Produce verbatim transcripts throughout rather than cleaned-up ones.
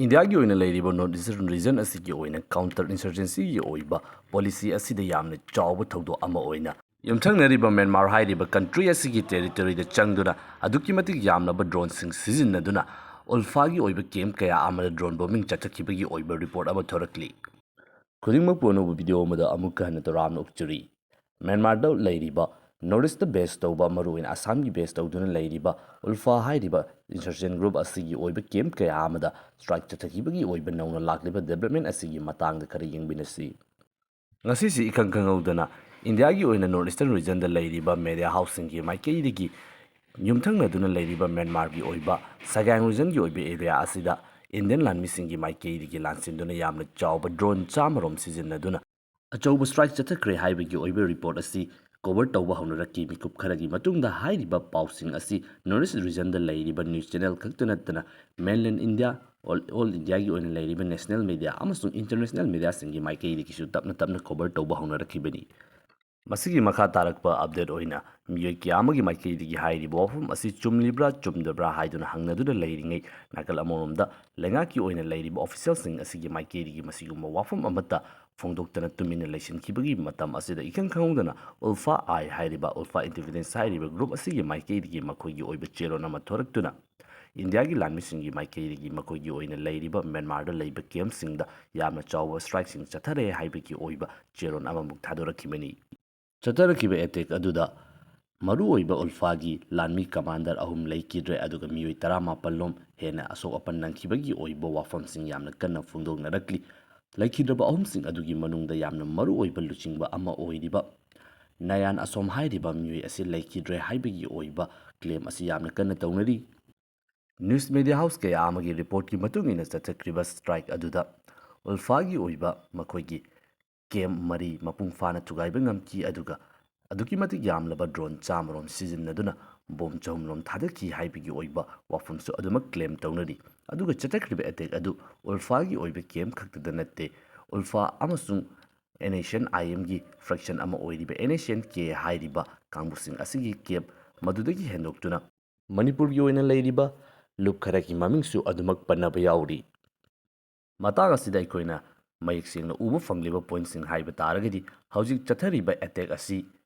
ꯏꯟꯗꯤꯌꯥꯒꯤ ꯑꯣꯏꯅ ꯂꯩꯔꯤꯕ North Eastern Region ꯑꯁꯤꯒꯤ ꯑꯣꯏꯅ counter insurgencyꯒꯤ ꯑꯣꯏꯕ policy ꯑꯁꯤꯗ ꯌꯥꯝꯅ ꯆꯥꯎꯕ ꯊꯧꯗꯣꯛ ꯑꯃ ꯑꯣꯏꯅ ꯌꯨꯝꯊꯪꯅꯔꯤꯕ ꯃ꯭ꯌꯥꯟꯃꯥꯔ ꯍꯥꯏꯔꯤꯕ country ꯑꯁꯤꯒꯤ territoryꯗ ꯆꯪꯗꯨꯅ ꯑꯗꯨꯛꯀꯤ ꯃꯇꯤꯛ ꯌꯥꯝꯂꯕ droneꯁꯤꯡ ꯁꯤꯖꯤꯟꯅꯗꯨꯅ ULFAꯒꯤ ꯑꯣꯏꯕ camp ꯀꯌꯥ ꯑꯃꯗ drone bombing ꯆꯠꯊꯈꯤꯕꯒꯤ ꯑꯣꯏꯕ report ꯑꯃ ꯊꯣꯔꯛꯂꯤ꯫ ꯈꯨꯗꯤꯡꯃꯛꯄꯨ ꯑꯅꯧꯕ video ꯑꯃꯗ ꯑꯃꯨꯛꯀ ꯍꯟꯅ ꯇꯔꯥꯝꯅ ꯑꯣꯛꯆꯔꯤ꯫ ꯃ꯭ꯌꯥꯟꯃꯥꯔꯗ ꯂꯩꯔꯤꯕ North Eastꯇ base ꯇꯧꯕ, ꯃꯔꯨꯑꯣꯏꯅ ꯑꯁꯥꯝꯒꯤ base ꯇꯧꯗꯨꯅ ꯂꯩꯔꯤꯕ ULFA ꯍꯥꯏꯔꯤꯕ insurgent group ꯑꯁꯤꯒꯤ ꯑꯣꯏꯕ camp ꯀꯌꯥ ꯑꯃꯗ strike ꯆꯠꯊꯈꯤꯕꯒꯤ ꯑꯣꯏꯕ ꯅꯧꯅ ꯂꯥꯛꯂꯤꯕ development ꯑꯁꯤꯒꯤ ꯃꯇꯥꯡꯗ ꯈꯔ ꯌꯦꯡꯃꯤꯟꯅꯁꯤ꯫ ꯉꯁꯤꯁꯤ ꯏꯈꯪ ꯈꯪꯍꯧꯗꯅ ꯏꯟꯗꯤꯌꯥꯒꯤ ꯑꯣꯏꯅ North Eastern Regionꯗ ꯂꯩꯔꯤꯕ media houseꯁꯤꯡꯒꯤ ꯃꯥꯏꯀꯩꯗꯒꯤ ꯌꯨꯝꯊꯪꯅꯗꯨꯅ ꯂꯩꯔꯤꯕ ꯃ꯭ꯌꯥꯟꯃꯥꯔꯒꯤ ꯑꯣꯏꯕ Sagaing Regionꯒꯤ ꯑꯣꯏꯕ area ꯑꯁꯤꯗ Indian ꯂꯥꯟꯃꯤꯁꯤꯡꯒꯤ ꯃꯥꯏꯀꯩꯗꯒꯤ ꯂꯥꯟꯁꯤꯟꯗꯨꯅ ꯌꯥꯝꯅ ꯆꯥꯎꯕ drone ꯆꯥꯃꯔꯣꯝ ꯁꯤꯖꯤꯟꯅꯗꯨꯅ ꯑꯆꯧꯕ strike ꯆꯠꯊꯈ꯭ꯔꯦ ꯍꯥꯏꯕꯒꯤ ꯑꯣꯏꯕ report ꯑꯁꯤ cover ꯇꯧꯕ ꯍꯧꯅꯔꯛꯈꯤ꯫ ꯃꯤꯀꯨꯞ ꯈꯔꯒꯤ ꯃꯇꯨꯡꯗ ꯍꯥꯏꯔꯤꯕ ꯄꯥꯎꯁꯤꯡ ꯑꯁꯤ North East Regionꯗ ꯂꯩꯔꯤꯕ news channel ꯈꯛꯇ ꯅꯠꯇꯅ mainland India, all, all Indiaꯒꯤ ꯑꯣꯏꯅ ꯂꯩꯔꯤꯕ national media ꯑꯃꯁꯨꯡ international mediaꯁꯤꯡꯒꯤ ꯃꯥꯏꯀꯩꯗꯒꯤꯁꯨ ꯇꯞꯅ ꯇꯞꯅ cover ꯇꯧꯕ ꯍꯧꯅꯔꯛꯈꯤꯕꯅꯤ꯫ ꯃꯁꯤꯒꯤ ꯃꯈꯥ ꯇꯥꯔꯛꯄ update ꯑꯣꯏꯅ ꯃꯤꯑꯣꯏ ꯀꯌꯥ ꯑꯃꯒꯤ ꯃꯥꯏꯀꯩꯗꯒꯤ ꯍꯥꯏꯔꯤꯕ ꯋꯥꯐꯝ ꯑꯁꯤ ꯆꯨꯝꯂꯤꯕ꯭ꯔꯥ ꯆꯨꯝꯗꯕ꯭ꯔꯥ ꯍꯥꯏꯗꯨꯅ ꯍꯪꯅꯗꯨꯅ ꯂꯩꯔꯤꯉꯩ, ꯅꯥꯀꯜ ꯑꯃꯔꯣꯝꯗ ꯂꯩꯉꯥꯛꯀꯤ ꯑꯣꯏꯅ ꯂꯩꯔꯤꯕ officialꯁꯤꯡ ꯑꯁꯤꯒꯤ ꯃꯥꯏꯀꯩꯗꯒꯤ ꯃꯁꯤꯒꯨꯝꯕ ꯋꯥꯐꯝ ꯑꯃꯠꯇ ꯐꯣꯡꯗꯣꯛꯇꯅ ꯇꯨꯃꯤꯟꯅ ꯂꯩꯁꯤꯟꯈꯤꯕꯒꯤ ꯃꯇꯝ ꯑꯁꯤꯗ ꯏꯈꯪ ꯈꯪꯍꯧꯗꯅ ULFA-I ꯍꯥꯏꯔꯤꯕ, ULFA Independence ꯍꯥꯏꯔꯤꯕ group ꯑꯁꯤꯒꯤ ꯃꯥꯏꯀꯩꯗꯒꯤ ꯃꯈꯣꯏꯒꯤ ꯑꯣꯏꯕ ꯆꯦꯔꯣꯜ ꯑꯃ ꯊꯣꯔꯛꯇꯨꯅ ꯏꯟꯗꯤꯌꯥꯒꯤ ꯂꯥꯟꯃꯤꯁꯤꯡꯒꯤ ꯃꯥꯏꯀꯩꯗꯒꯤ ꯃꯈꯣꯏꯒꯤ ꯑꯣꯏꯅ ꯂꯩꯔꯤꯕ ꯃ꯭ꯌꯥꯟꯃꯥꯔꯗ ꯂꯩꯕ campꯁꯤꯡꯗ ꯌꯥꯝꯅ ꯆꯥꯎꯕ strikeꯁꯤꯡ ꯆꯠꯊꯔꯦ ꯍꯥꯏꯕꯒꯤ ꯑꯣꯏꯕ ꯆꯦꯔꯣꯜ ꯑꯃꯃꯨꯛ ꯊꯥꯗꯣꯔꯛꯈꯤꯕꯅꯤ꯫ ꯆꯠꯊꯔꯛꯈꯤꯕ attack ꯑꯗꯨꯗ ꯃꯔꯨꯑꯣꯏꯕ ULFA-ꯒꯤ ꯂꯥꯟꯃꯤ commander ꯑꯍꯨꯝ ꯂꯩꯈꯤꯗ꯭ꯔꯦ, ꯑꯗꯨꯒ ꯃꯤꯑꯣꯏ ꯇꯔꯥꯃꯥꯄꯜ ꯂꯣꯝ ꯍꯦꯟꯅ ꯑꯁꯣꯛ ꯑꯄꯟ ꯅꯪꯈꯤꯕꯒꯤ ꯑꯣꯏꯕ ꯋꯥꯐꯝꯁꯤꯡ ꯌꯥꯝꯅ ꯀꯟꯅ ꯐꯣꯡꯗꯣꯛꯅꯔꯛꯂꯤ꯫ ꯂꯩꯈꯤꯗ꯭ꯔꯕ ꯑꯍꯨꯝꯁꯤꯡ ꯑꯗꯨꯒꯤ ꯃꯅꯨꯡꯗ ꯌꯥꯝꯅ ꯃꯔꯨꯑꯣꯏꯕ ꯂꯨꯆꯤꯡꯕ ꯑꯃ ꯑꯣꯏꯔꯤꯕ ꯅꯌꯥꯟ ꯑꯁꯣꯝ ꯍꯥꯏꯔꯤꯕ ꯃꯤꯑꯣꯏ ꯑꯁꯤ ꯂꯩꯈꯤꯗ꯭ꯔꯦ ꯍꯥꯏꯕꯒꯤ ꯑꯣꯏꯕ claim ꯑꯁꯤ ꯌꯥꯝꯅ ꯀꯟꯅ ꯇꯧꯅꯔꯤ꯫ News media house ꯀꯌꯥ ꯑꯃꯒꯤ reportꯀꯤ ꯃꯇꯨꯡ ꯏꯟꯅ ꯆꯠꯊꯈ꯭ꯔꯤꯕ strike ꯑꯗꯨꯗ ULFA-ꯒꯤ ꯑꯣꯏꯕ ꯃꯈꯣꯏꯒꯤ camp ꯃꯔꯤ ꯃꯄꯨꯡ ꯐꯥꯅ ꯊꯨꯒꯥꯏꯕ ꯉꯝꯈꯤ, ꯑꯗꯨꯒ ꯑꯗꯨꯛꯀꯤ ꯃꯇꯤꯛ ꯌꯥꯝꯂꯕ drone ꯆꯥꯃꯔꯣꯝ ꯁꯤꯖꯤꯟꯅꯗꯨꯅ bomb ꯆꯍꯨꯝꯔꯣꯝ ꯊꯥꯗꯈꯤ ꯍꯥꯏꯕꯒꯤ ꯑꯣꯏꯕ ꯋꯥꯐꯝꯁꯨ ꯑꯗꯨꯃꯛ claim ꯇꯧꯅꯔꯤ꯫ ꯑꯗꯨꯒ ꯆꯠꯊꯈ꯭ꯔꯤꯕ attack ꯑꯗꯨ ULFA-ꯒꯤ ꯑꯣꯏꯕ camp ꯈꯛꯇꯗ ꯅꯠꯇꯦ, ULFA ꯑꯃꯁꯨꯡ NSCN-IM-ꯒꯤ faction ꯑꯃ ꯑꯣꯏꯔꯤꯕ NSCN-K ꯍꯥꯏꯔꯤꯕ ꯀꯥꯡꯕꯨꯁꯤꯡ ꯑꯁꯤꯒꯤ camp ꯃꯗꯨꯗꯒꯤ ꯍꯦꯟꯗꯣꯛꯇꯨꯅ ꯃꯅꯤꯄꯨꯔꯒꯤ ꯑꯣꯏꯅ ꯂꯩꯔꯤꯕ ꯂꯨꯞ ꯈꯔꯒꯤ ꯃꯃꯤꯡꯁꯨ ꯑꯗꯨꯃꯛ ꯄꯟꯅꯕ ꯌꯥꯎꯔꯤ꯫ ꯃꯇꯥꯡ ꯑꯁꯤꯗ ꯑꯩꯈꯣꯏꯅ ꯃꯌꯦꯛ ꯁꯦꯡꯅ ꯎꯕ ꯐꯪꯂꯤꯕ ꯄꯣꯏꯟꯠꯁꯤꯡ ꯍꯥꯏꯕ ꯇꯥꯔꯒꯗꯤ, ꯍꯧꯖꯤꯛ ꯆꯠꯊꯔꯤꯕ ꯑꯦꯇꯦꯛ ꯑꯁꯤ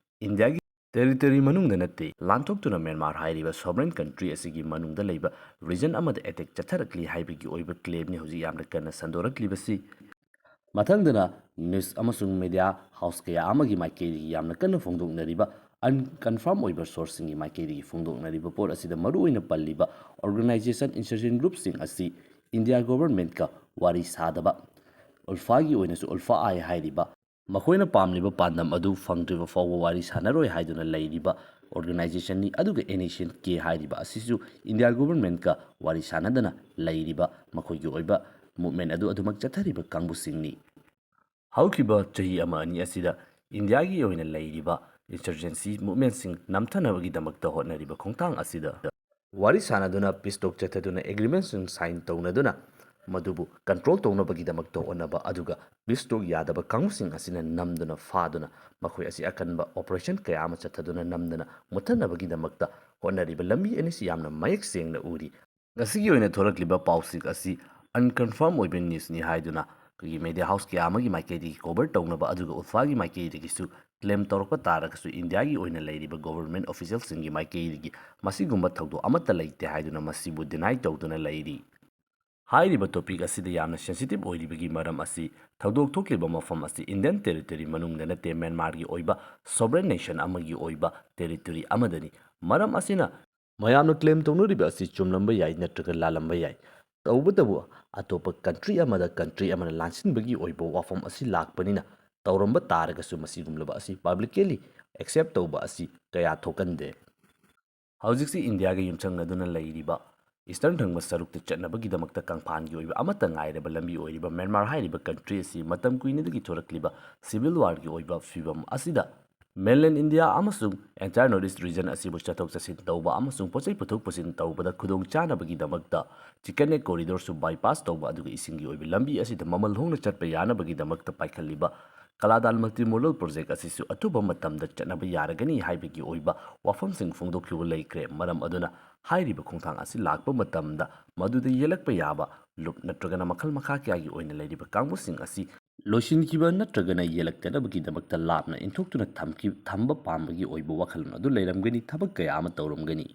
ꯏꯟꯗꯤꯌꯥꯒꯤ ꯇꯦꯔꯤꯇꯣꯔꯤ ꯃꯅꯨꯡꯗ ꯅꯠꯇꯦ, ꯂꯥꯟꯊꯣꯛꯇꯨꯅ ꯃ꯭ꯌꯥꯟꯃꯥꯔ ꯍꯥꯏꯔꯤꯕ ꯁꯣꯚꯔꯦꯟ ꯀꯟꯇ꯭ꯔꯤ ꯑꯁꯤꯒꯤ ꯃꯅꯨꯡꯗ ꯂꯩꯕ ꯔꯤꯖꯟ ꯑꯃꯗ ꯑꯦꯇꯦꯛ ꯆꯠꯊꯔꯛꯂꯤ ꯍꯥꯏꯕꯒꯤ ꯑꯣꯏꯕ ꯀ꯭ꯂꯦꯝꯅꯤ ꯍꯧꯖꯤꯛ ꯌꯥꯝꯅ ꯀꯟꯅ ꯁꯟꯗꯣꯔꯛꯂꯤꯕꯁꯤ꯫ ꯃꯊꯪꯗꯅ ꯅ꯭ꯌꯨꯁ ꯑꯃꯁꯨꯡ ꯃꯦꯗꯤꯌꯥ ꯍꯥꯎꯁ ꯀꯌꯥ ꯑꯃꯒꯤ ꯃꯥꯏꯀꯩꯗꯒꯤ ꯌꯥꯝꯅ ꯀꯟꯅ ꯐꯣꯡꯗꯣꯛꯅꯔꯤꯕ, ꯑꯟꯀꯟꯐꯥꯔꯝ ꯑꯣꯏꯕ ꯁꯣꯔꯁꯁꯤꯡꯒꯤ ꯃꯥꯏꯀꯩꯗꯒꯤ ꯐꯣꯡꯗꯣꯛꯅꯔꯤꯕ ꯄꯣꯠ ꯑꯁꯤꯗ ꯃꯔꯨꯑꯣꯏꯅ ꯄꯜꯂꯤꯕ ꯑꯣꯔꯒꯅꯥꯏꯖꯦꯁꯟ, ꯏꯟꯁꯔꯖꯦꯟ ꯒ꯭ꯔꯨꯞꯁꯤꯡ ꯑꯁꯤ ꯏꯟꯗꯤꯌꯥ ꯒꯣꯚꯔꯟꯃꯦꯟꯠꯀ ꯋꯥꯔꯤ ꯁꯥꯗꯕ, ꯎꯜꯐꯥꯒꯤ ꯑꯣꯏꯅꯁꯨ ꯎꯜꯐꯥ ꯑꯥꯏ ꯍꯥꯏꯔꯤꯕ ꯃꯈꯣꯏꯅ ꯄꯥꯝꯂꯤꯕ ꯄꯥꯟꯗꯝ ꯑꯗꯨ ꯐꯪꯗ꯭ꯔꯤꯕ ꯐꯥꯎꯕ ꯋꯥꯔꯤ ꯁꯥꯟꯅꯔꯣꯏ ꯍꯥꯏꯗꯨꯅ ꯂꯩꯔꯤꯕ ꯑꯣꯔꯒꯅꯥꯏꯖꯦꯁꯟꯅꯤ꯫ ꯑꯗꯨꯒ ꯑꯦꯟ ꯑꯦꯁ ꯁꯤ ꯑꯦꯟ ꯀꯦ ꯍꯥꯏꯔꯤꯕ ꯑꯁꯤꯁꯨ ꯏꯟꯗꯤꯌꯥ ꯒꯣꯚꯔꯟꯃꯦꯟꯠꯀ ꯋꯥꯔꯤ ꯁꯥꯟꯅꯗꯅ ꯂꯩꯔꯤꯕ ꯃꯈꯣꯏꯒꯤ ꯑꯣꯏꯕ ꯃꯨꯚꯃꯦꯟꯠ ꯑꯗꯨ ꯑꯗꯨꯃꯛ ꯆꯠꯊꯔꯤꯕ ꯀꯥꯡꯕꯨꯁꯤꯡꯅꯤ꯫ ꯍꯧꯈꯤꯕ ꯆꯍꯤ ꯑꯃ ꯑꯅꯤ ꯑꯁꯤꯗ ꯏꯟꯗꯤꯌꯥꯒꯤ ꯑꯣꯏꯅ ꯂꯩꯔꯤꯕ ꯏꯟꯁꯔꯖꯦꯟꯁꯤ ꯃꯨꯚꯃꯦꯟꯠꯁꯤꯡ ꯅꯝꯊꯅꯕꯒꯤꯗꯃꯛꯇ ꯍꯣꯠꯅꯔꯤꯕ ꯈꯣꯡꯊꯥꯡ ꯑꯁꯤꯗ ꯋꯥꯔꯤ ꯁꯥꯟꯅꯗꯨꯅ, ꯄꯤꯁ ꯇꯣꯛ ꯆꯠꯊꯗꯨꯅ, ꯑꯦꯒ꯭ꯔꯤꯃꯦꯟꯠꯁꯤꯡ ꯁꯥꯏꯟ ꯇꯧꯅꯗꯨꯅ ꯃꯗꯨꯕꯨ ꯀꯟꯇ꯭ꯔꯣꯜ ꯇꯧꯅꯕꯒꯤꯗꯃꯛꯇ ꯍꯣꯠꯅꯕ, ꯑꯗꯨꯒ ꯄꯤꯁ ꯇꯣꯛ ꯌꯥꯗꯕ ꯀꯥꯡꯕꯨꯁꯤꯡ ꯑꯁꯤꯅ ꯅꯝꯗꯨꯅ ꯐꯥꯗꯨꯅ ꯃꯈꯣꯏ ꯑꯁꯤ ꯑꯀꯟꯕ ꯑꯣꯄꯔꯦꯁꯟ ꯀꯌꯥ ꯑꯃ ꯆꯠꯊꯗꯨꯅ ꯅꯝꯗꯅ ꯃꯨꯠꯊꯠꯅꯕꯒꯤꯗꯃꯛꯇ ꯍꯣꯠꯅꯔꯤꯕ ꯂꯝꯕꯤ ꯑꯅꯤꯁꯤ ꯌꯥꯝꯅ ꯃꯌꯦꯛ ꯁꯦꯡꯅ ꯎꯔꯤ꯫ ꯉꯁꯤꯒꯤ ꯑꯣꯏꯅ ꯊꯣꯔꯛꯂꯤꯕ ꯄꯥꯎꯁꯤꯡ ꯑꯁꯤ ꯑꯟꯀꯟꯐꯥꯔꯝ ꯑꯣꯏꯕ ꯅ꯭ꯌꯨꯁꯅꯤ ꯍꯥꯏꯗꯨꯅ ꯑꯩꯈꯣꯏꯒꯤ ꯃꯦꯗꯤꯌꯥ ꯍꯥꯎꯁ ꯀꯌꯥ ꯑꯃꯒꯤ ꯃꯥꯏꯀꯩꯗꯒꯤ ꯀꯣꯚꯔ ꯇꯧꯅꯕ, ꯑꯗꯨꯒ ꯎꯜꯐꯥꯒꯤ ꯃꯥꯏꯀꯩꯗꯒꯤꯁꯨ ꯀ꯭ꯂꯦꯝ ꯇꯧꯔꯛꯄ ꯇꯥꯔꯒꯁꯨ, ꯏꯟꯗꯤꯌꯥꯒꯤ ꯑꯣꯏꯅ ꯂꯩꯔꯤꯕ ꯒꯣꯚꯔꯟꯃꯦꯟꯠ ꯑꯣꯐꯤꯁꯤꯌꯦꯜꯁꯤꯡꯒꯤ ꯃꯥꯏꯀꯩꯗꯒꯤ ꯃꯁꯤꯒꯨꯝꯕ ꯊꯧꯗꯣꯛ ꯑꯃꯠꯇ ꯂꯩꯇꯦ ꯍꯥꯏꯗꯨꯅ ꯃꯁꯤꯕꯨ ꯗꯤꯅꯥꯏ ꯇꯧꯗꯨꯅ ꯂꯩꯔꯤ꯫ ꯍꯥꯏꯔꯤꯕ ꯇꯣꯄꯤꯛ ꯑꯁꯤꯗ ꯌꯥꯝꯅ ꯁꯦꯟꯁꯤꯇꯤꯚ ꯑꯣꯏꯔꯤꯕꯒꯤ ꯃꯔꯝ ꯑꯁꯤ, ꯊꯧꯗꯣꯛ ꯊꯣꯛꯂꯤꯕ ꯃꯐꯝ ꯑꯁꯤ ꯏꯟꯗꯤꯌꯟ ꯇꯦꯔꯤꯇꯣꯔꯤ ꯃꯅꯨꯡꯗ ꯅꯠꯇꯦ, ꯃ꯭ꯌꯥꯟꯃꯥꯔꯒꯤ ꯑꯣꯏꯕ ꯁꯣꯚꯔꯦꯟ ꯅꯦꯁꯟ ꯑꯃꯒꯤ ꯑꯣꯏꯕ ꯇꯦꯔꯤꯇꯣꯔꯤ ꯑꯃꯗꯅꯤ꯫ ꯃꯔꯝ ꯑꯁꯤꯅ ꯃꯌꯥꯝꯅ ꯀ꯭ꯂꯦꯝ ꯇꯧꯅꯔꯤꯕ ꯑꯁꯤ ꯆꯨꯝꯂꯝꯕ ꯌꯥꯏ ꯅꯠꯇ꯭ꯔꯒ ꯂꯥꯜꯂꯝꯕ ꯌꯥꯏ꯫ ꯇꯧꯕꯇꯕꯨ ꯑꯇꯣꯞꯄ ꯀꯟꯇ꯭ꯔꯤ ꯑꯃꯗ ꯀꯟꯇ꯭ꯔꯤ ꯑꯃꯅ ꯂꯥꯟꯁꯤꯟꯕꯒꯤ ꯑꯣꯏꯕ ꯋꯥꯐꯝ ꯑꯁꯤ ꯂꯥꯛꯄꯅꯤꯅ, ꯇꯧꯔꯝꯕ ꯇꯥꯔꯒꯁꯨ ꯃꯁꯤꯒꯨꯝꯂꯕ ꯑꯁꯤ ꯄꯕ꯭ꯂꯤꯀꯦꯂꯤ ꯑꯦꯛꯁꯦꯞ ꯇꯧꯕ ꯑꯁꯤ ꯀꯌꯥ ꯊꯣꯛꯀꯟꯗꯦ꯫ ꯍꯧꯖꯤꯛꯁꯤ ꯏꯟꯗꯤꯌꯥꯒ ꯌꯨꯝꯁꯪꯅꯗꯨꯅ ꯂꯩꯔꯤꯕ ꯏꯁꯇꯔꯟ ꯊꯪꯕ ꯁꯔꯨꯛꯇ ꯆꯠꯅꯕꯒꯤꯗꯃꯛꯇ ꯀꯪꯐꯥꯟꯒꯤ ꯑꯣꯏꯕ ꯑꯃꯠꯇ ꯉꯥꯏꯔꯕ ꯂꯝꯕꯤ ꯑꯣꯏꯔꯤꯕ ꯃ꯭ꯌꯥꯟꯃꯥꯔ ꯍꯥꯏꯔꯤꯕ ꯀꯟꯇ꯭ꯔꯤ ꯑꯁꯤ ꯃꯇꯝ ꯀꯨꯏꯅꯗꯒꯤ ꯊꯣꯔꯛꯂꯤꯕ ꯁꯤꯚꯤꯜ ꯋꯥꯔꯒꯤ ꯑꯣꯏꯕ ꯐꯤꯕꯝ ꯑꯁꯤꯗ ꯃꯦꯟꯂꯦꯟ ꯏꯟꯗꯤꯌꯥ ꯑꯃꯁꯨꯡ ꯑꯦꯟꯇꯥꯌꯔ ꯅꯣꯔꯠ ꯏꯁ ꯔꯤꯖꯟ ꯑꯁꯤꯕꯨ ꯆꯠꯊꯣꯛ ꯆꯠꯁꯤꯟ ꯇꯧꯕ ꯑꯃꯁꯨꯡ ꯄꯣꯠ ꯆꯩ ꯄꯨꯊꯣꯛ ꯄꯨꯁꯤꯟ ꯇꯧꯕꯗ ꯈꯨꯗꯣꯡ ꯆꯥꯅꯕꯒꯤꯗꯃꯛꯇ ꯆꯤꯀꯟ ꯅꯦꯛ ꯀꯣꯔꯤꯗꯣꯔꯁꯨ ꯕꯥꯏꯄꯥꯁ ꯇꯧꯕ, ꯑꯗꯨꯒ ꯏꯁꯤꯡꯒꯤ ꯑꯣꯏꯕ ꯂꯝꯕꯤ ꯑꯁꯤꯗ ꯃꯃꯜ ꯍꯣꯡꯅ ꯆꯠꯄ ꯌꯥꯅꯕꯒꯤꯗꯃꯛꯇ ꯄꯥꯏꯈꯠꯂꯤꯕ ꯀꯂꯥꯗꯥꯟ multimodal project ꯑꯁꯤꯁꯨ ꯑꯊꯨꯕ ꯃꯇꯝꯗ ꯆꯠꯅꯕ ꯌꯥꯔꯒꯅꯤ ꯍꯥꯏꯕꯒꯤ ꯑꯣꯏꯕ ꯋꯥꯐꯝꯁꯤꯡ ꯐꯣꯡꯗꯣꯛꯈꯤꯕ ꯂꯩꯈ꯭ꯔꯦ꯫ ꯃꯔꯝ ꯑꯗꯨꯅ ꯍꯥꯏꯔꯤꯕ ꯈꯣꯡꯊꯥꯡ ꯑꯁꯤ ꯂꯥꯛꯄ ꯃꯇꯝꯗ ꯃꯗꯨꯗ ꯌꯦꯜꯂꯛꯄ ꯌꯥꯕ ꯂꯨꯞ ꯅꯠꯇ꯭ꯔꯒꯅ ꯃꯈꯜ ꯃꯈꯥ ꯀꯌꯥꯒꯤ ꯑꯣꯏꯅ ꯂꯩꯔꯤꯕ ꯀꯥꯡꯕꯨꯁꯤꯡ ꯑꯁꯤ ꯂꯣꯏꯁꯤꯟꯈꯤꯕ ꯅꯠꯇ꯭ꯔꯒꯅ ꯌꯦꯜꯂꯛꯇꯅꯕꯒꯤꯗꯃꯛꯇ ꯂꯥꯞꯅ ꯏꯟꯊꯣꯛꯇꯨꯅ ꯊꯝꯈꯤ-, ꯊꯝꯕ ꯄꯥꯝꯕꯒꯤ ꯑꯣꯏꯕ ꯋꯥꯈꯜꯂꯣꯟ ꯑꯗꯨ ꯂꯩꯔꯝꯒꯅꯤ, ꯊꯕꯛ ꯀꯌꯥ ꯑꯃ ꯇꯧꯔꯝꯒꯅꯤ꯫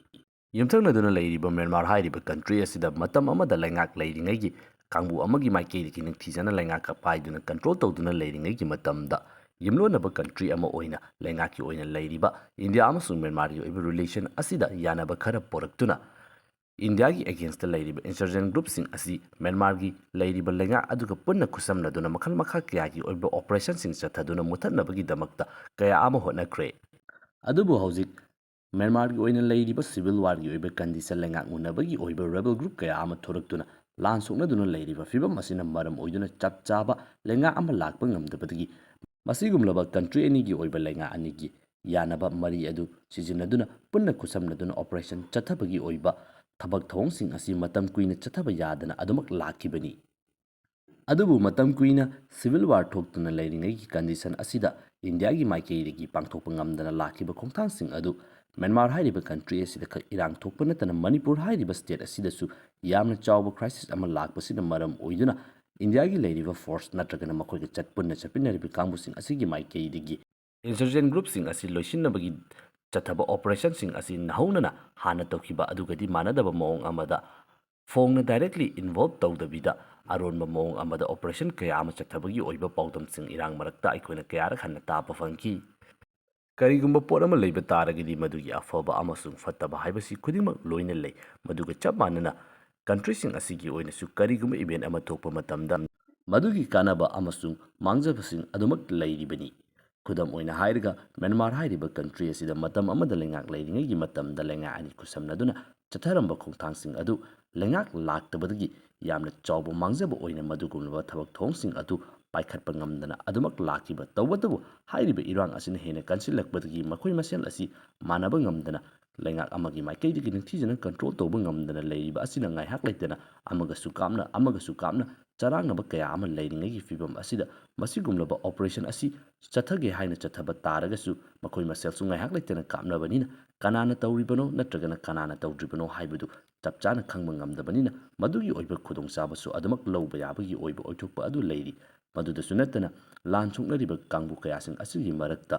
ꯌꯨꯝꯊꯪꯅꯗꯨꯅ ꯂꯩꯔꯤꯕ ꯃ꯭ꯌꯥꯟꯃꯥꯔ ꯍꯥꯏꯔꯤꯕ country ꯑꯁꯤꯗ ꯃꯇꯝ ꯑꯃꯗ ꯂꯩꯉꯥꯛ ꯂꯩꯔꯤꯉꯩꯒꯤ ꯀꯥꯡꯕꯨ ꯑꯃꯒꯤ ꯃꯥꯏꯀꯩꯗꯒꯤ ꯅꯤꯡꯊꯤꯖꯅ ꯂꯩꯉꯥꯛꯀ ꯄꯥꯏꯗꯨꯅ control ꯇꯧꯗꯨꯅ ꯂꯩꯔꯤꯉꯩꯒꯤ ꯃꯇꯝꯗ ꯌꯨꯝꯂꯣꯟꯅꯕ country ꯑꯃ ꯑꯣꯏꯅ ꯂꯩꯉꯥꯛꯀꯤ ꯑꯣꯏꯅ ꯂꯩꯔꯤꯕ ꯏꯟꯗꯤꯌꯥ ꯑꯃꯁꯨꯡ ꯃ꯭ꯌꯥꯟꯃꯥꯔꯒꯤ ꯑꯣꯏꯕ relation ꯑꯁꯤꯗ ꯌꯥꯅꯕ ꯈꯔ ꯄꯣꯔꯛꯇꯨꯅ ꯏꯟꯗꯤꯌꯥꯒꯤ against ꯂꯩꯔꯤꯕ insurgent groupꯁꯤꯡ ꯑꯁꯤ ꯃ꯭ꯌꯥꯟꯃꯥꯔꯒꯤ ꯂꯩꯔꯤꯕ ꯂꯩꯉꯥꯛ ꯑꯗꯨꯒ ꯄꯨꯟꯅ ꯈꯨꯠꯁꯝꯅꯗꯨꯅ ꯃꯈꯜ ꯃꯈꯥ ꯀꯌꯥꯒꯤ ꯑꯣꯏꯕ operationꯁꯤꯡ ꯆꯠꯊꯗꯨꯅ ꯃꯨꯊꯠꯅꯕꯒꯤꯗꯃꯛꯇ ꯀꯌꯥ ꯑꯃ ꯍꯣꯠꯅꯈ꯭ꯔꯦ꯫ ꯑꯗꯨꯕꯨ ꯍꯧꯖꯤꯛ ꯃ꯭ꯌꯥꯟꯃꯥꯔꯒꯤ ꯑꯣꯏꯅ ꯂꯩꯔꯤꯕ civil warꯒꯤ ꯑꯣꯏꯕ condition, ꯂꯩꯉꯥꯛ ꯃꯨꯟꯅꯕꯒꯤ ꯑꯣꯏꯕ rebel group ꯀꯌꯥ ꯑꯃ ꯊꯣꯔꯛꯇꯨꯅ ꯂꯥꯟ ꯁꯣꯛꯅꯗꯨꯅ ꯂꯩꯔꯤꯕ ꯐꯤꯕꯝ ꯑꯁꯤꯅ ꯃꯔꯝ ꯑꯣꯏꯗꯨꯅ ꯆꯞ ꯆꯥꯕ ꯂꯩꯉꯥꯛ ꯑꯃ ꯂꯥꯛꯄ ꯉꯝꯗꯕꯗꯒꯤ ꯃꯁꯤꯒꯨꯝꯂꯕ country ꯑꯅꯤꯒꯤ ꯑꯣꯏꯕ ꯂꯩꯉꯥꯛ ꯑꯅꯤꯒꯤ ꯌꯥꯅꯕ ꯃꯔꯤ ꯑꯗꯨ ꯁꯤꯖꯤꯟꯅꯗꯨꯅ ꯄꯨꯟꯅ ꯈꯨꯠꯁꯝꯅꯗꯨꯅ operation ꯆꯠꯊꯕꯒꯤ ꯑꯣꯏꯕ ꯊꯕꯛ ꯊꯧꯑꯣꯡꯁꯤꯡ ꯑꯁꯤ ꯃꯇꯝ ꯀꯨꯏꯅ ꯆꯠꯊꯕ ꯌꯥꯗꯅ ꯑꯗꯨꯃꯛ ꯂꯥꯛꯈꯤꯕꯅꯤ꯫ ꯑꯗꯨꯕꯨ ꯃꯇꯝ ꯀꯨꯏꯅ civil war ꯊꯣꯛꯇꯨꯅ ꯂꯩꯔꯤꯉꯩꯒꯤ condition ꯑꯁꯤꯗ ꯏꯟꯗꯤꯌꯥꯒꯤ ꯃꯥꯏꯀꯩꯗꯒꯤ ꯄꯥꯡꯊꯣꯛꯄ ꯉꯝꯗꯅ ꯂꯥꯛꯈꯤꯕ ꯈꯣꯡꯊꯥꯡꯁꯤꯡ ꯑꯗꯨ ꯃ꯭ꯌꯥꯟꯃꯥꯔ ꯍꯥꯏꯔꯤꯕ country ꯑꯁꯤꯗ ꯈꯛ ꯏꯔꯥꯡ ꯊꯣꯛꯄ ꯅꯠꯇꯅ ꯃꯅꯤꯄꯨꯔ ꯍꯥꯏꯔꯤꯕ state ꯑꯁꯤꯗꯁꯨ ꯌꯥꯝꯅ ꯆꯥꯎꯕ crisis ꯑꯃ ꯂꯥꯛꯄꯁꯤꯅ ꯃꯔꯝ ꯑꯣꯏꯗꯨꯅ ꯏꯟꯗꯤꯌꯥꯒꯤ ꯂꯩꯔꯤꯕ force ꯅꯠꯇ꯭ꯔꯒꯅ ꯃꯈꯣꯏꯒ ꯆꯠ-, ꯄꯨꯟꯅ ꯆꯠꯃꯤꯟꯅꯔꯤꯕ ꯀꯥꯡꯕꯨꯁꯤꯡ ꯑꯁꯤꯒꯤ ꯃꯥꯏꯀꯩꯗꯒꯤ insurgent groupꯁꯤꯡ ꯑꯁꯤ ꯂꯣꯏꯁꯤꯟꯅꯕꯒꯤ ꯆꯠꯊꯕ operationꯁꯤꯡ ꯑꯁꯤ ꯅꯧꯍꯧꯅꯅ ꯍꯥꯟꯅ ꯇꯧꯈꯤꯕ ꯑꯗꯨꯒꯗꯤ ꯃꯥꯟꯅꯗꯕ ꯃꯑꯣꯡ ꯑꯃꯗ ꯐꯣꯡꯅ directly involve ꯇꯧꯗꯕꯤꯗ ꯑꯔꯣꯟꯕ ꯃꯑꯣꯡ ꯑꯃꯗ operation ꯀꯌꯥ ꯑꯃ ꯆꯠꯊꯕꯒꯤ ꯑꯣꯏꯕ ꯄꯥꯎꯗꯝꯁꯤꯡ ꯏꯔꯥꯡ ꯃꯔꯛꯇ ꯑꯩꯈꯣꯏꯅ ꯀꯌꯥꯔꯛ ꯍꯟꯅ ꯇꯥꯕ ꯐꯪꯈꯤ꯫ ꯀꯔꯤꯒꯨꯝꯕ ꯄꯣꯠ ꯑꯃ ꯂꯩꯕ ꯇꯥꯔꯒꯗꯤ ꯃꯗꯨꯒꯤ ꯑꯐꯕ ꯑꯃꯁꯨꯡ ꯐꯠꯇꯕ ꯍꯥꯏꯕꯁꯤ ꯈꯨꯗꯤꯡꯃꯛ ꯂꯣꯏꯅ ꯂꯩ꯫ ꯃꯗꯨꯒ ꯆꯞ ꯃꯥꯟꯅꯅ countryꯁꯤꯡ ꯑꯁꯤꯒꯤ ꯑꯣꯏꯅꯁꯨ ꯀꯔꯤꯒꯨꯝꯕ event ꯑꯃ ꯊꯣꯛꯄ ꯃꯇꯝꯗ ꯃꯗꯨꯒꯤ ꯀꯥꯟꯅꯕ ꯑꯃꯁꯨꯡ ꯃꯥꯡꯖꯕꯁꯤꯡ ꯑꯗꯨꯃꯛ ꯂꯩꯔꯤꯕꯅꯤ꯫ ꯈꯨꯗꯝ ꯑꯣꯏꯅ ꯍꯥꯏꯔꯒ, ꯃ꯭ꯌꯥꯟꯃꯥꯔ ꯍꯥꯏꯔꯤꯕ country ꯑꯁꯤꯗ ꯃꯇꯝ ꯑꯃꯗ ꯂꯩꯉꯥꯛ ꯂꯩꯔꯤꯉꯩꯒꯤ ꯃꯇꯝꯗ ꯂꯩꯉꯥꯛ ꯑꯅꯤ ꯈꯨꯠꯁꯝꯅꯗꯨꯅ ꯆꯠꯊꯔꯝꯕ ꯈꯣꯡꯊꯥꯡꯁꯤꯡ ꯑꯗꯨ ꯂꯩꯉꯥꯛ ꯂꯥꯛꯇꯕꯗꯒꯤ ꯌꯥꯝꯅ ꯆꯥꯎꯕ ꯃꯥꯡꯖꯕ ꯑꯣꯏꯅ ꯃꯗꯨꯒꯨꯝꯂꯕ ꯊꯕꯛ ꯊꯧꯑꯣꯡꯁꯤꯡ ꯑꯗꯨ ꯄꯥꯏꯈꯠꯄ ꯉꯝꯗꯅ ꯑꯗꯨꯃꯛ ꯂꯥꯛꯈꯤꯕ꯫ ꯇꯧꯕꯇꯕꯨ ꯍꯥꯏꯔꯤꯕ ꯏꯔꯥꯡ ꯑꯁꯤꯅ ꯍꯦꯟꯅ ꯀꯟꯁꯤꯜꯂꯛꯄꯗꯒꯤ ꯃꯈꯣꯏ ꯃꯁꯦꯜ ꯑꯁꯤ ꯃꯥꯟꯅꯕ ꯉꯝꯗꯅ ꯂꯩꯉꯥꯛ ꯑꯃꯒꯤ ꯃꯥꯏꯀꯩꯗꯒꯤ ꯅꯤꯡꯊꯤꯖꯅ control ꯇꯧꯕ ꯉꯝꯗꯅ ꯂꯩꯔꯤꯕ ꯑꯁꯤꯅ ꯉꯥꯏꯍꯥꯛ ꯂꯩꯇꯅ ꯑꯃꯒꯁꯨ ꯀꯥꯞꯅ, ꯑꯃꯒꯁꯨ ꯀꯥꯞꯅ ꯆꯔꯥꯡꯅꯕ ꯀꯌꯥ ꯑꯃ ꯂꯩꯔꯤꯉꯩꯒꯤ ꯐꯤꯕꯝ ꯑꯁꯤꯗ ꯃꯁꯤꯒꯨꯝꯂꯕ operation ꯑꯁꯤ ꯆꯠꯊꯒꯦ ꯍꯥꯏꯅ ꯆꯠꯊꯕ ꯇꯥꯔꯒꯁꯨ ꯃꯈꯣꯏ ꯃꯁꯦꯜꯁꯨ ꯉꯥꯏꯍꯥꯛ ꯂꯩꯇꯅ ꯀꯥꯞꯅꯕꯅꯤꯅ ꯀꯅꯥꯅ ꯇꯧꯔꯤꯕꯅꯣ ꯅꯠꯇ꯭ꯔꯒꯅ ꯀꯅꯥꯅ ꯇꯧꯗ꯭ꯔꯤꯕꯅꯣ ꯍꯥꯏꯕꯗꯨ ꯆꯞ ꯆꯥꯅ ꯈꯪꯕ ꯉꯝꯗꯕꯅꯤꯅ ꯃꯗꯨꯒꯤ ꯑꯣꯏꯕ ꯈꯨꯗꯣꯡꯆꯥꯕꯁꯨ ꯑꯗꯨꯃꯛ ꯂꯧꯕ ꯌꯥꯕꯒꯤ ꯑꯣꯏꯕ ꯑꯣꯏꯊꯣꯛꯄ ꯑꯗꯨ ꯂꯩꯔꯤ꯫ ꯃꯗꯨꯗꯁꯨ ꯅꯠꯇꯅ ꯂꯥꯟ ꯁꯣꯛꯅꯔꯤꯕ ꯀꯥꯡꯕꯨ ꯀꯌꯥꯁꯤꯡ ꯑꯁꯤꯒꯤ ꯃꯔꯛꯇ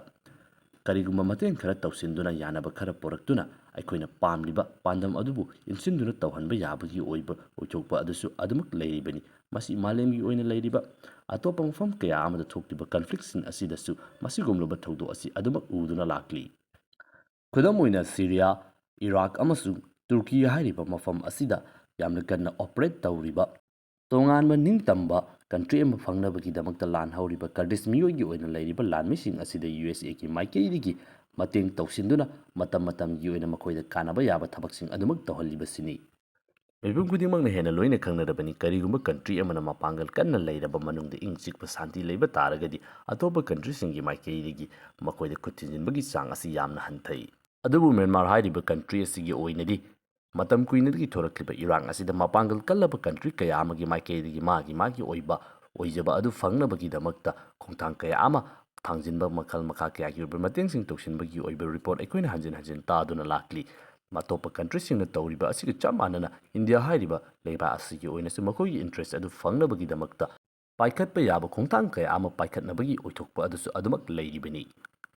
ꯀꯔꯤꯒꯨꯝꯕ ꯃꯇꯦꯡ ꯈꯔ ꯇꯧꯁꯤꯟꯗꯨꯅ ꯌꯥꯅꯕ ꯈꯔ ꯄꯨꯔꯛꯇꯨꯅ ꯑꯩꯈꯣꯏꯅ ꯄꯥꯝꯂꯤꯕ ꯄꯥꯟꯗꯝ ꯑꯗꯨꯕꯨ ꯏꯟꯁꯤꯟꯗꯨꯅ ꯇꯧꯍꯟꯕ ꯌꯥꯕꯒꯤ ꯑꯣꯏꯕ ꯑꯣꯏꯊꯣꯛꯄ ꯑꯗꯨꯁꯨ ꯑꯗꯨꯃꯛ ꯂꯩꯔꯤꯕꯅꯤ꯫ ꯃꯁꯤ ꯃꯥꯂꯦꯝꯒꯤ ꯑꯣꯏꯅ ꯂꯩꯔꯤꯕ ꯑꯇꯣꯞꯄ ꯃꯐꯝ ꯀꯌꯥ ꯑꯃꯗ ꯊꯣꯛꯂꯤꯕ conflictꯁꯤꯡ ꯑꯁꯤꯗꯁꯨ ꯃꯁꯤꯒꯨꯝꯂꯕ ꯊꯧꯗꯣꯛ ꯑꯁꯤ ꯑꯗꯨꯃꯛ ꯎꯗꯨꯅ ꯂꯥꯛꯂꯤ꯫ ꯈꯨꯗꯝ ꯑꯣꯏꯅ ꯁꯤꯔꯤꯌꯥ, ꯏꯔꯥꯛ ꯑꯃꯁꯨꯡ ꯇꯨꯔꯀꯤ ꯍꯥꯏꯔꯤꯕ ꯃꯐꯝ ꯑꯁꯤꯗ ꯌꯥꯝꯅ ꯀꯟꯅ operate ꯇꯧꯔꯤꯕ ꯇꯣꯉꯥꯟꯕ ꯅꯤꯡꯇꯝꯕ country ꯑꯃ ꯐꯪꯅꯕꯒꯤꯗꯃꯛꯇ ꯂꯥꯟ ꯍꯧꯔꯤꯕ ꯀꯔꯗꯤꯁ ꯃꯤꯑꯣꯏꯒꯤ ꯑꯣꯏꯅ ꯂꯩꯔꯤꯕ ꯂꯥꯟꯃꯤꯁꯤꯡ ꯑꯁꯤꯗ ꯌꯨ ꯑꯦꯁ ꯑꯦꯒꯤ ꯃꯥꯏꯀꯩꯗꯒꯤ ꯃꯇꯦꯡ ꯇꯧꯁꯤꯟꯗꯨꯅ ꯃꯇꯝ ꯃꯇꯝꯒꯤ ꯑꯣꯏꯅ ꯃꯈꯣꯏꯗ ꯀꯥꯟꯅꯕ ꯌꯥꯕ ꯊꯕꯛꯁꯤꯡ ꯑꯗꯨꯃꯛ ꯇꯧꯍꯜꯂꯤꯕꯁꯤꯅꯤ꯫ ꯃꯤꯄꯨꯝ ꯈꯨꯗꯤꯡꯃꯛꯅ ꯍꯦꯟꯅ ꯂꯣꯏꯅ ꯈꯪꯅꯔꯕꯅꯤ, ꯀꯔꯤꯒꯨꯝꯕ country ꯑꯃꯅ ꯃꯄꯥꯡꯒꯜ ꯀꯟꯅ ꯂꯩꯔꯕ ꯃꯅꯨꯡꯗ ꯏꯪ ꯆꯤꯛꯄ ꯁꯥꯟꯇꯤ ꯂꯩꯕ ꯇꯥꯔꯒꯗꯤ ꯑꯇꯣꯞꯄ countryꯁꯤꯡꯒꯤ ꯃꯥꯏꯀꯩꯗꯒꯤ ꯃꯈꯣꯏꯗ ꯈꯨꯠ ꯊꯤꯟꯖꯤꯟꯕꯒꯤ ꯆꯥꯡ ꯑꯁꯤ ꯌꯥꯝꯅ ꯍꯟꯊꯩ꯫ ꯑꯗꯨꯕꯨ ꯃ꯭ꯌꯥꯟꯃꯥꯔ ꯍꯥꯏꯔꯤꯕ country ꯑꯁꯤꯒꯤ ꯑꯣꯏꯅꯗꯤ ꯃꯇꯝ ꯀꯨꯏꯅꯗꯒꯤ ꯊꯣꯔꯛꯂꯤꯕ ꯏꯔꯥꯡ ꯑꯁꯤꯗ ꯃꯄꯥꯡꯒꯜ ꯀꯜꯂꯕ country ꯀꯌꯥ ꯑꯃꯒꯤ ꯃꯥꯏꯀꯩꯗꯒꯤ ꯃꯥꯒꯤ ꯃꯥꯒꯤ ꯑꯣꯏꯕ ꯑꯣꯏꯖꯕ ꯑꯗꯨ ꯐꯪꯅꯕꯒꯤꯗꯃꯛꯇ ꯈꯣꯡꯊꯥꯡ ꯀꯌꯥ ꯑꯃ ꯊꯥꯡꯖꯤꯟꯕ, ꯃꯈꯜ ꯃꯈꯥ ꯀꯌꯥꯒꯤ ꯑꯣꯏꯕ ꯃꯇꯦꯡꯁꯤꯡ ꯇꯧꯁꯤꯟꯕꯒꯤ ꯑꯣꯏꯕ report ꯑꯩꯈꯣꯏꯅ ꯍꯟꯖꯤꯟ ꯍꯟꯖꯤꯟ ꯇꯥꯗꯨꯅ ꯂꯥꯛꯂꯤ꯫ ꯑꯇꯣꯞꯄ countryꯁꯤꯡꯅ ꯇꯧꯔꯤꯕ ꯑꯁꯤꯒ ꯆꯞ ꯃꯥꯟꯅꯅ ꯏꯟꯗꯤꯌꯥ ꯍꯥꯏꯔꯤꯕ ꯂꯩꯕꯥꯛ ꯑꯁꯤꯒꯤ ꯑꯣꯏꯅꯁꯨ ꯃꯈꯣꯏꯒꯤ interest ꯑꯗꯨ ꯐꯪꯅꯕꯒꯤꯗꯃꯛꯇ ꯄꯥꯏꯈꯠꯄ ꯌꯥꯕ ꯈꯣꯡꯊꯥꯡ ꯀꯌꯥ ꯑꯃ ꯄꯥꯏꯈꯠꯅꯕꯒꯤ ꯑꯣꯏꯊꯣꯛꯄ ꯑꯗꯨꯁꯨ ꯑꯗꯨꯃꯛ ꯂꯩꯔꯤꯕꯅꯤ꯫